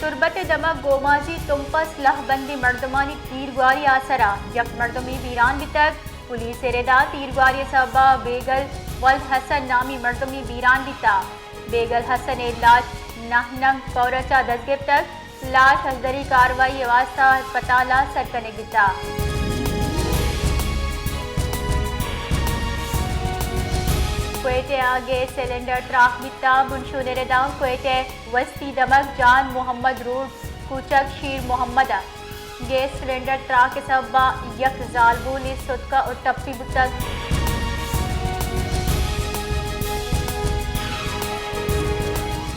تربت ءِ دمگ گومازی تمپ ءَ سلاہ بندیں مردمانی تیرگواری ءِ آسرا یک مردمے بیران بیتگ۔ پولیس ءِ ردا تیرگواری ءِ سبب ءَ بیگل ولد حسن نامی مردمے بیران بیتگ۔ بیگل حسن ءِ لاش نہ ننگ پورچ ءَ دست گپتگ۔ لاش ہژدری کاروائی ءِ واستہ ہسپتال ءَ سر کنگ بیتگ۔ کوئٹہ ءَ گیس سلنڈر تراک بیتگ۔ بنشون ءِ ردا کوئٹہ ءِ وستی دمگ جان محمد روڈ کوچگ شیر محمد ءَ گیس سلنڈر تراک ءِ سبب ءَ یک زالبولے ستکگ ءُ ٹپی بوتگ۔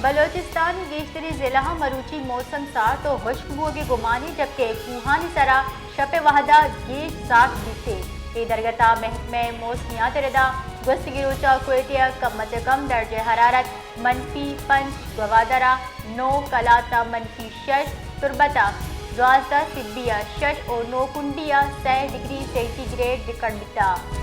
بلوچستان ءِ گیشتریں ضلعاں مروچی موسم سارت ءُ ہشک بوگ ءِ گمان اِنت، جبکہ کوہانی سرا شپ ءِ وہدا گیش سارت بیت۔ اے درگت ءَ محکمہ موسمیات ءِ ردا گوستگیں روچ ءَ کوئٹہ ءَ کم از کم درجہ حرارت منفی پنچ، گوادر ءَ نو، کلات ءَ منفی شش، تربت ءَ دوازدہ، سبی ءَ شش ءُ نوکنڈی ءَ سئے ڈگری سینٹی گریڈ ریکارڈ بیتگ۔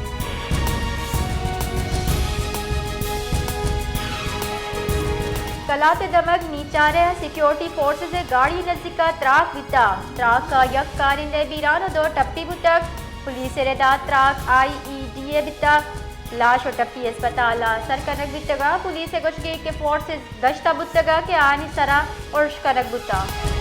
کلات ءِ دمگ نیچارہ ءَ سیکیورٹی فورسز ءِ گاڑی ءِ نزیک ءَ تراک بیتگ۔ تراک ءَ یک کارندہ بیران ءُ دو ٹپی بوتگ۔ پولیس ءِ ردا تراک آئی ای ڈی ءِ بیتگ۔ لاش ءُ ٹپی ہسپتال ءَ سر کنگ بیتگ ءُ پولیس ءِ گوشگ اِنت کہ فورسز گشت ءَ بوتگ کہ آیانی سرا ارش کنگ بوتگ۔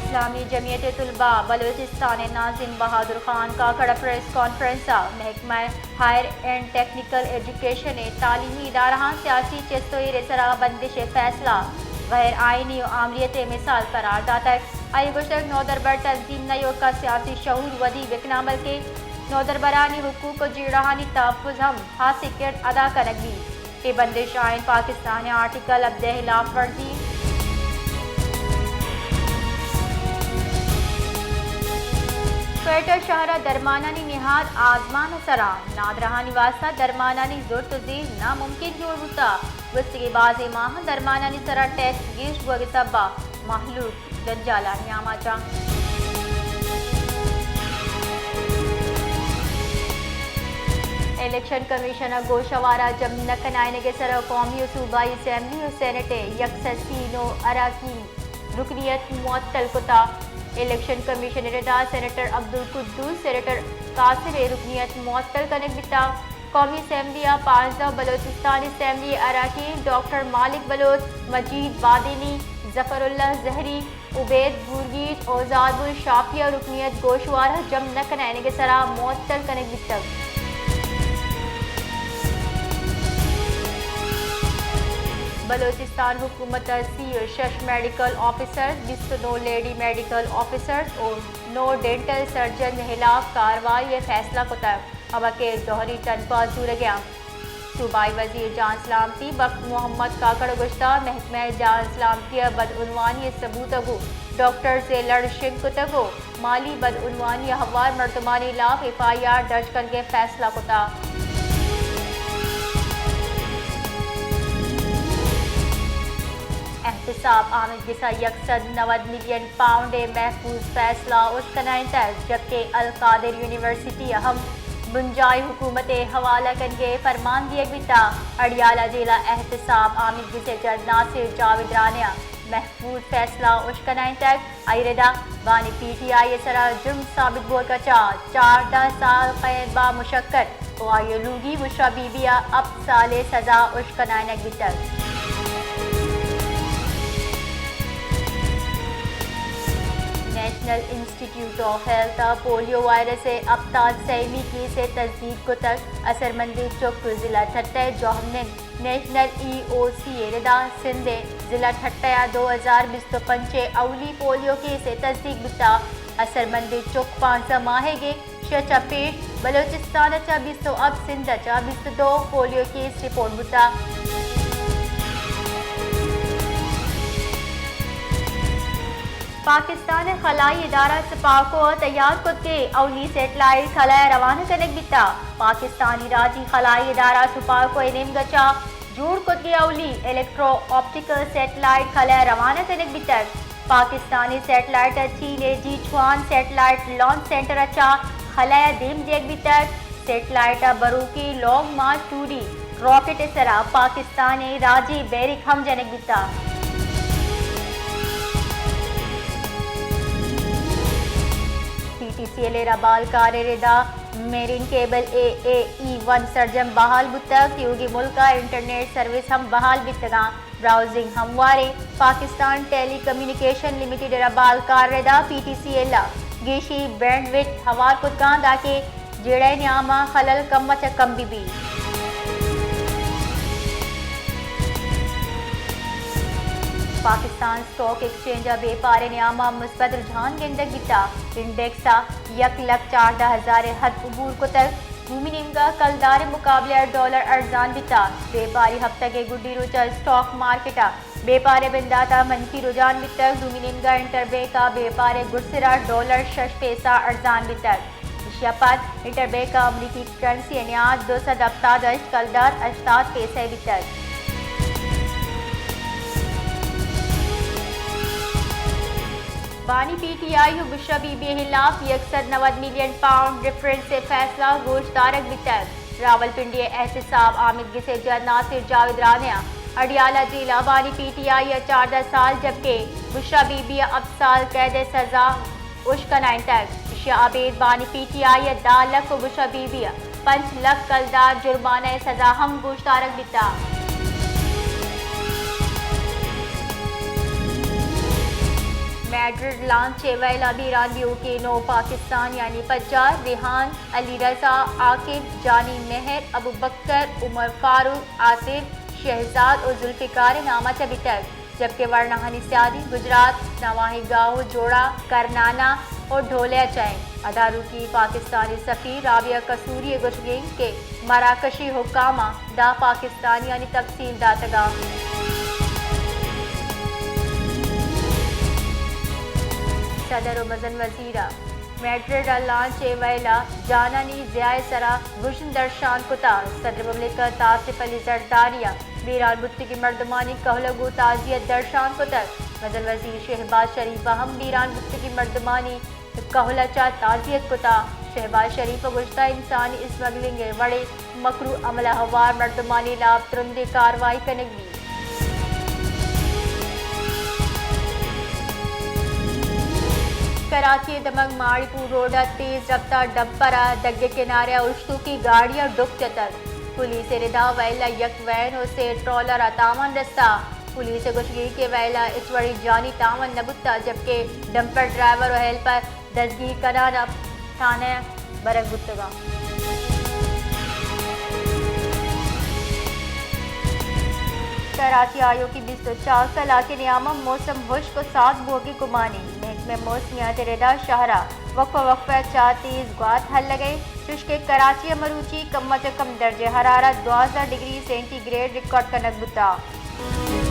اسلامی جمعیت طلبہ بلوچستان ءِ ناظم بہادر خان کاکڑ ءَ پریس کانفرنس ءَ محکمہ ہائر اینڈ ٹیکنیکل ایجوکیشن ءِ تعلیمی ادارہاں سیاسی چست ءُ ایر ءِ سرا بندش ءِ فیصلہ غیر آئینی ءُ آمریت ءِ مثال قرار داتگ۔ آئی ءَ گوشتگ، نودربر تنظیم نہ ایوک ءَ سیاسی شعور ودی بکناں، بلکیں نودربرانی حقوق ءُ جیڑہانی تحفظ ہم ہاسیں کرد ادا کنگ بیت۔ اے بندش آئین پاکستان ءِ آرٹیکل ہبدہ ءِ ہلاف ورزی۔ کوئٹہ شہر ءَ درمانانی نہاد آزمان ءِ سرا، نادراہانی واستہ درمانانی زرت ءُ زیر ناممکن جوڑ بوتگ۔ گوستگیں بازیں ماہاں درمانانی سرا ٹیکس گیش بوگ ءِ سبب ءَ مہلوک جنجالانی آماچ اَنت۔ الیکشن کمیشن ءَ گوشوار ءَ جم نہ کنائینگ ءِ سرا قومی ءُ صوبائی اسمبلی ءُ سینیٹ ءِ یک سد سی نو اراکین رکنیت معطل کتگ۔ الیکشن کمیشن ءِ ردا سینیٹر عبدالقدوس، سینیٹر قاسم ءِ رکنیت معطل کنگ بیتگ۔ قومی اسمبلی ءِ پانزدہ، بلوچستان اسمبلی ءِ اراکین ڈاکٹر مالک بلوچ، مجید بادینی، ظفر اللہ زہری، عبید بورگیج ءُ زالبول شافی ءِ رکنیت گوشوار ءَ جم نہ کنائینگ ءِ سرا معطل کنگ بیتگ۔ بلوچستان حکومت ءَ سی ءُ شش میڈیکل آفیسرز، بیست ءُ نو لیڈی میڈیکل آفیسرز ءُ نو ڈینٹل سرجن ءِ ہلاف کاروائی ءِ فیصلہ کتگ، ہما کہ جوہری تنخواہ زورگ ءَ اَنت۔ صوبائی وزیر جان سلامتی بخت محمد کاکڑ ءَ گوشتگ، محکمہ جان سلامتی ءِ بدعنوانی ءِ ثبوت ءَ گوں ڈاکٹرز ءِ لڑ شنگ کتگ ءُ مالی بدعنوانی ءَ ہوار مردمانی ہلاف ایف آئی آر درج کنگ ءِ فیصلہ کتگ۔ احتساب آمید گس ءَ یک سد نود ملین پاؤنڈ ءِ محفوظ فیصلہ اشکنائینتگ، جبکہ القادر یونیورسٹی ءَ ہم بنجاہی حکومت ءِ حوالہ کنگ ءِ فرمان دیگ بیتگ۔ اڈیالہ جیل ءَ احتساب آمید گس ءِ جج ناصر جاوید رانا ءَ محفوظ فیصلہ اشکنائینتگ۔ آئی ءِ ردا بانی پی ٹی آئی ءِ سرا جرم ثابت بوگ ءَ چہ چاردہ سال قید بامشقت ءُ آئی ءِ لوگی بشرا بی بی ءَ ہپت سال ءِ سزا اشکنائینگ بیتگ۔ نیشنل انسٹیٹیوٹ آف ہیلتھ ءَ پولیو وائرس ءِ ہپتاد سیمی کیس ءِ تصدیق کتگ۔ اثرمندیں چک ضلع ٹھٹہ ءِ جوہمنند نیشنل ای او سی ءِ ردا سندھ ءِ ضلع ٹھٹہ ءَ دو ہزار بیست ءُ پنچ ءِ اولی پولیو کیس ءِ تصدیق بوتگ۔ اثرمندیں چک پانزدہ ماہیگ ءِ، شہ چہ پیش بلوچستان ءَ چہ بیست ءُ ہپت، سندھ ءَ چہ بیست ءُ دو پولیو کیس رپورٹ بوتگ۔ پاکستان ءِ خلائی ادارہ سپاکو ءَ تیار کتگیں اولی سیٹلائٹ خلا ءَ روانہ کنگ بیتگ۔ پاکستانی راجی خلائی ادارہ سپاکو ءِ نیمگ ءَ چہ جوڑ کتگیں اولی الیکٹرو آپٹیکل سیٹلائٹ خلا ءَ روانہ کنگ بیتگ۔ پاکستانی سیٹلائٹ ءَ چین ءِ جیچوان سیٹلائٹ لانچ سینٹر ءَ چہ خلا ءَ دیم دیگ بیتگ۔ سیٹلائٹ ءَ بروکیں long march two D rocket ءِ سرا پاکستان ءِ راجی بیرک ہم جنگ بیتا۔ پی ٹی سی ایل ءِ ربالکار ءِ ردا marine cable A A E one سرجم بحال بوتگ، تیوگیں ملک ءَ انٹرنیٹ سروس ہم بحال بیتگاں، براؤزنگ ہمواریں۔ پاکستان ٹیلی کمیونیکیشن لمیٹڈ ءِ ربالکار ءِ ردا پی ٹی سی ایل ءَ گیشی بینڈ وڈتھ ہوار کتگاں، دانکہ جیڑہ ءِ نیام ءَ خلل کم ءَ چہ کم بہ بیت۔ پاکستان اسٹاک ایکسچینج ءَ بیپار ءِ نیام ءَ مثبت رجحان گندگ بیتا۔ انڈیکس ءَ یک لکھ چاردہ ہزار ءِ حد عبور کتگ۔ دومی نیمگ ءَ کلدار ءِ مقابلہ ءَ ڈالر ارزان بیتا۔ بیپاری ہپتگ ءِ گڈی روچ ءَ اسٹاک مارکیٹ ءَ بیپار ءِ بندات ءَ منفی رجحان بیتگ۔ دومی نیمگ ءَ انٹر بینک ءَ بیپار ءِ گڈسر ءَ ڈالر شش پیسہ ارزان بیتگ۔ ایشی ءَ پد انٹر بینک ءَ امریکی کرنسی ءِ نیاد دو سد ہپتاد ءُ ہشت کلدار ہشتاد پیسہ بیتگ۔ بانی پی ٹی آئی ءُ بشرا بی بی ءِ ہلاپ یک سد نود ملین پاؤنڈ ڈفرنس ءِ فیصلہ گوشدارگ بیتگ۔ راولپنڈی ءِ احتساب آمیدگس ءِ جج ناصر جاوید رانیہ اڈیالہ جیل ءَ بانی پی ٹی آئی ءَ چاردہ سال جبکہ بشرا بی بی ءَ ہپت سال قید ءِ سزا اشکنائینتگ۔ ایشی ءَ ابید بانی پی ٹی آئی ءَ دہ لکھ ءُ بشرا بی بی ءَ پنچ لکھ کلدار جرمانہ ءِ سزا ہم گوشدارگ بیتگ۔ میڈرڈ لانچ ءِ ویل ءَ بیران بیوکیں نو پاکستانیانی پجار ریحان، علی رضا، عاقب، جانی مہر، ابوبکر، عمر فاروق، آصف، شہزاد ءُ ذوالفقار ءِ نام ءَ چہ بیتگ۔ جبکہ ورناہانی سیادی گجرات، نواہی گاؤں، جوڑا، کرنانا ءُ ڈھولیا چہ انت۔ اداروکی پاکستانی سفیر رابعہ قصوری ءِ گوشگ انت کہ مراکشی حکام ءَ دہ پاکستانیانی تفصیل داتگ ءَ۔ صدر ءُ مزن وزیر ءَ میڈرڈ ءَ لانچ ءِ ویل ءَ جانانی ضیاع ءِ سرا گژن درشان کتگ۔ صدر مملکت آصف علی زرداری ءَ بیران بوتگیں مردمانی کہول ءَ گوں تعزیت درشان کتگ۔ مزن وزیر شہباز شریف ءَ ہم بیران بوتگیں مردمانی کہول ءَ چہ تعزیت کتگ۔ شہباز شریف ءَ گوشتگ انسانی اسمگلنگ ءِ وڑیں مکروہ عمل ءَ ہوار مردمانی ہلاپ ترندیں کاروائی کنگ بیت۔ کراچی ءِ دمگ ماڑی پور روڈ ءَ تیز رفتار ڈمپر ءَ دگ ءِ کنارے ءَ اوشتوکی گاڑی ءَ ڈک جتگ۔ پولیس ءِ ردا ویل ءَ یک وین ءُ سے ٹرالر ءَ تاوان رستہ۔ پولیس ءِ گوشگ انت کہ ویل ءَ ہچ وڑیں جانی تاوان نہ بوتگ، جبکہ ڈمپر ڈرائیور ءُ ہیلپر دزگیر کنان ءَ تھانہ ءَ برگ بوتگ اَنت۔ کراچی ءَ آیوکیں بیست ءُ چار کلاک ءِ نیام ءَ موسم ہشک ءُ سارد بوگ ءِ گمان انت۔ محکمہ موسمیات ءِ ردا شہر ءَ وقفہ وقفہ ءَ چہ تیز گوات ہلگ ءَ انت، چوشکہ کراچی ءَ مروچی کم ءَ چہ کم درجہ حرارت دوازدہ ڈگری سینٹی گریڈ ریکارڈ کنگ بوتگ۔